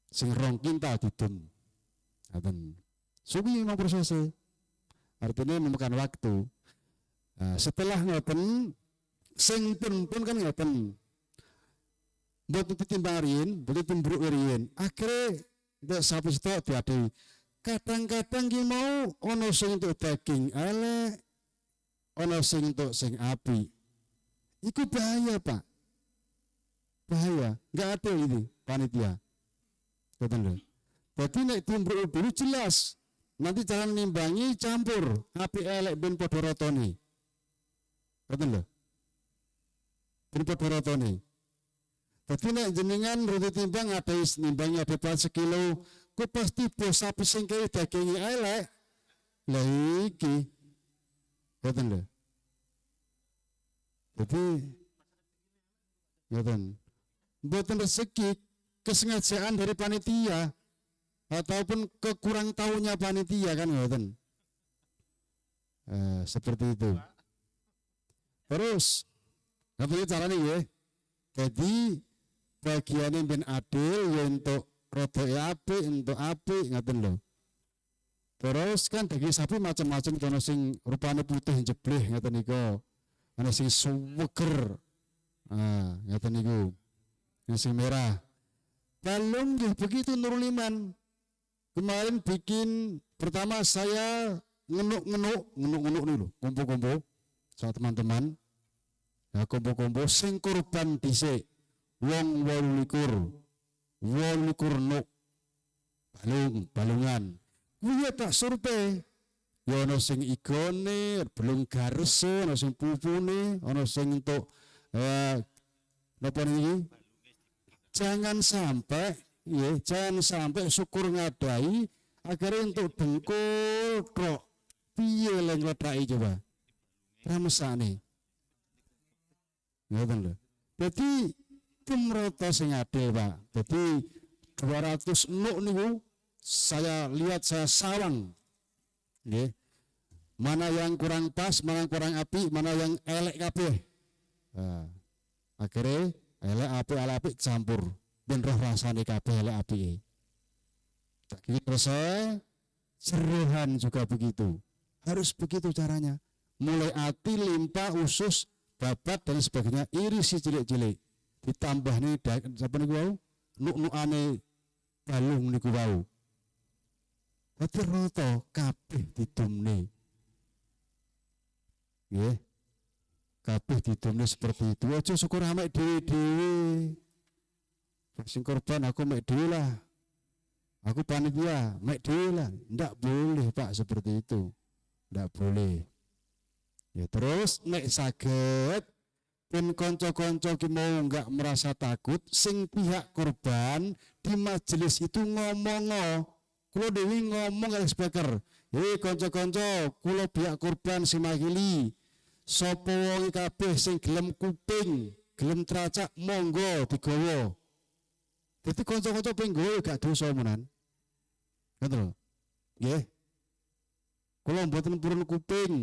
Sing 2 kintal didum. Ngoten. Suwi memang prosesnya. Artinya memakan waktu. Nah, setelah ngoten sing pun kan ngoten. Mboten ditimbang riyin, mboten timbruk riyin. Akhire ndek sapi sitok diadhi. Kadang-kadang ki mau ana sing entuk daging elek, ana sing entuk sing apik. Iku bahaya, Pak. Bahaya, enggak adil ini panitia. Ngoten lho. Dadi nek timbruk dulu jelas, nanti jangan nimbangi campur apik elek ben padha ratane. Ngoten lho. Ben padha ratane. Dadi nek jenengan rute timbang ada nimbangi ada berat sekilo, kok pasti bos sapi sing kaya daginge elek. Lah iki. Ngoten lho. Dadi ngoten. Mboten rezeki kesengajaan dari panitia ataupun kekurang tahunya panitia kan ngoten. Seperti itu. Terus ngerti carane nggih. Jadi bagiane ben adil ya untuk rodoke apik, untuk apik ngoten lho. Terus kan daging sapi macam-macam, ono sing rupane putih jebleh ngoten niku. Ana sing suweger. Nah, ngoten niku. Yang sing merah. Balung nggih begitu Nurliman. Kemarin bikin pertama saya ngenuk-ngenuk niku lho, kumpul-kumpul sama teman-teman. Nah, kumpul-kumpul sing kurban dhisik wong 28. 28 nuk balung, balungan. Kuwi tak survei. Ya ana sing igone, belum garese, ana sing pupune, ana sing entuk Napa niki? Jangan sampai ya, jangan sampai syukur ngadai akhirnya untuk dengkul tok. Piye le ngledaki coba? Ra mesakne. Ngoten lho. Dadi tumrata sing adil, Pak. Dadi 200 nuk niku saya lihat, saya sawang. Nggih. Mana yang kurang pas, mana yang kurang apik, mana yang elek kabeh. Nah, akhirnya elek apik, elek apik campur ben roh rasane kabeh elek apike. Tak kira selesai, jerohan juga begitu. Harus begitu caranya. Mulai ati, limpa, usus, babat dan sebagainya, irisi cilik-cilik. Ditambah nih apa niku wau? Nuk-nukane balung niku wau. Dadi rata kabeh didumne. Nggih. Kabeh didumne seperti itu. Aja syukur mek dhewe-dhewe. Sing korban aku mek dhewe lah. Aku panitia mek dhewe lah. Ndak boleh, Pak, seperti itu. Ndak boleh. Ya terus nek saged ben kanca-kanca ki mau nggak merasa takut, sing pihak korban di majelis itu ngomong. Kula dewi ngomong kali speaker, "Hei kanca-kanca, kula pihak korban sing makili. Sapa wong kabeh sing gelem kuping, gelem tracak, monggo digawa." Dadi kanca-kanca ping nggawa gak dosa menan. Ngoten lho. Nggih. Kula mboten purun kuping.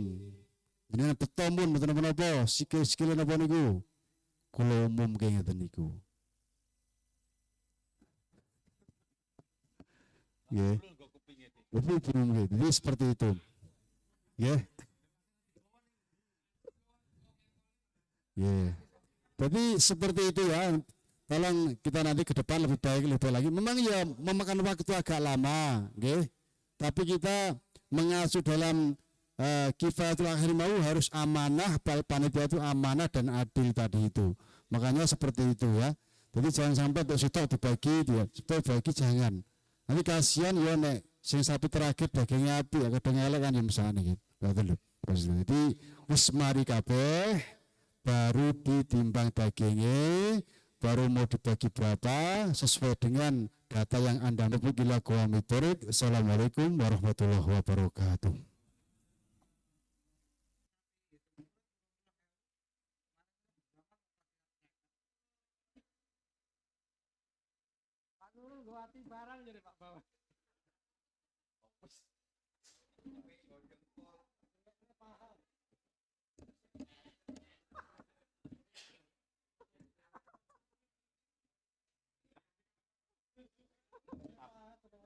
Jenengan beto pun mboten napa-napa, sikil-sikile napa niku. Kula umumke ngeten niku. Nggih. Jadi diumumke. Jadi seperti itu. Nggih. Nggih. Jadi seperti itu ya. Tolong kita nanti ke depan lebih baik lagi. Memang ya memakan waktu agak lama, nggih. Tapi kita mengacu dalam kifayatul akhir mau harus amanah, panitia itu amanah dan adil tadi itu. Makanya seperti itu ya. Jadi jangan sampai untuk sitok dibagi, dia sitok dibagi jangan. Nanti kasihan ya nek sing sapi terakhir dagingnya api ya kadang elek kan ya misalnya gitu. Ngoten lho. Jadi wis mari kabeh baru ditimbang dagingnya, baru mau dibagi berapa sesuai dengan data yang Anda miliki. Assalamualaikum warahmatullahi wabarakatuh. Pak Nurul nggo ati barang jadi Pak Bawa.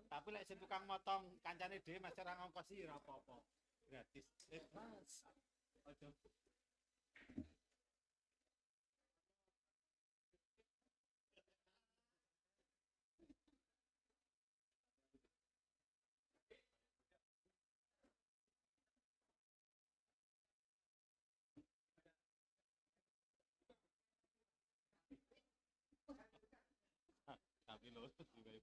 Tapi lek sing tukang motong kancane dhewe Mas ora ngongkosi ora apa-apa. Gratis. Mas. Aja. Tapi lho diwehi.